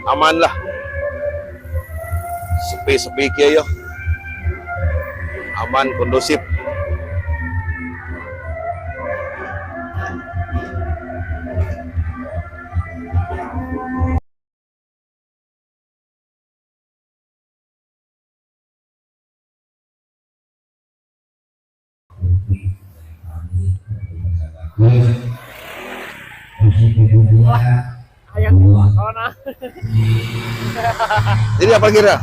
Aman lah. Sepi-sepi kieu yo. Aman, kondusif. Ayang corona. Jadi apa kira?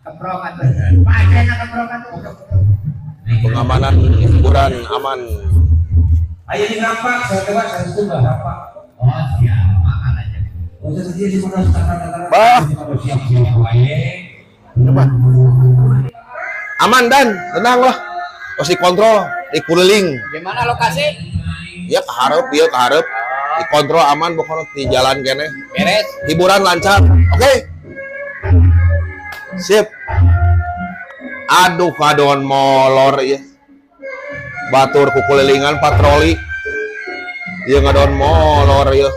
Keprokan tuh. Pakainya keprokan tuh. Pengamanan hiburan aman. Ayo di rampak, saya coba saya itu nggak rampak. Oh siap, makan aja. Oh, saya sedia di mana tata-tata. Bah. Siap siap wae. Apa? Aman dan tenang lah. Terus dikontrol, dikuliling. Gimana lokasi? Ya keharap, ya keharap. Dikontrol aman pokoknya di jalan kene. Beres. Hiburan lancar. Oke. Sip. Aduh kadon molor ya. Batur kukulilingan patroli. Iya ngadon molor ya.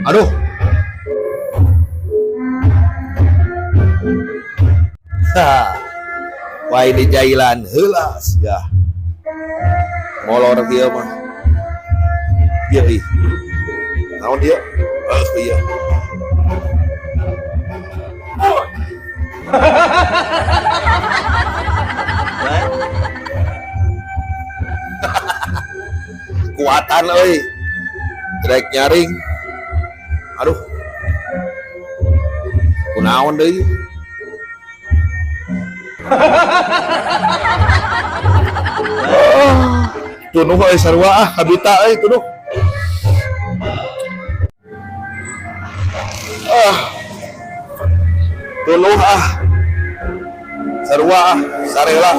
Aduh. Ha. Wah ini jailan heula ya. Molor dia mah. Iya ih. Naon dia? Eh iya. Kuatan euy. Trek nyaring. Aduh. Kunaon deui? Oh, tunuh euy sarua ah kabita euy tunuh. Ah. Tunuh ah. Sarua ah, sarela.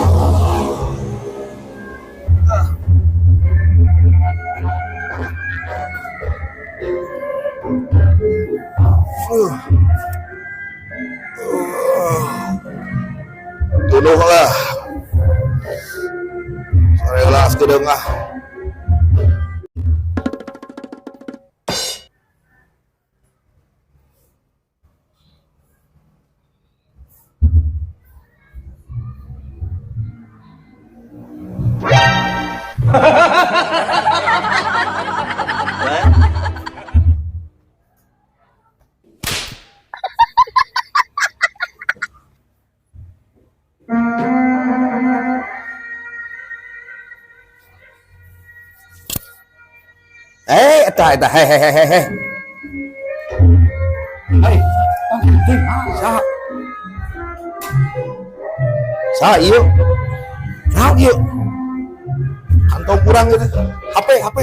Ah. Tunuh lah. Sarela sakedeung ah. Eh, eta eta he he he he he. Hei, saha? Saha ieu? Naon ieu? Kantong kurang gitu. HP, HP.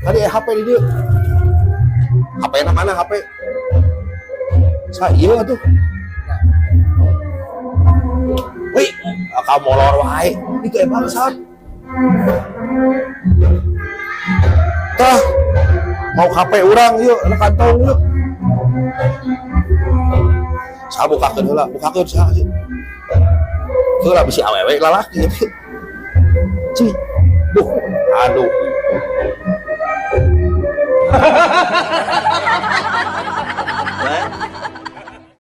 Tadi HP di dieu. HP na mana HP? Saha ieu atuh? Wih, kamu molor wae. Itu emang bangsat. Tah, mau HP urang yuk, anak kantong yuk. Saha bukakeun heula, bukakeun saha sih. Heula bisi awewe lalaki. Cih. Duh, aduh.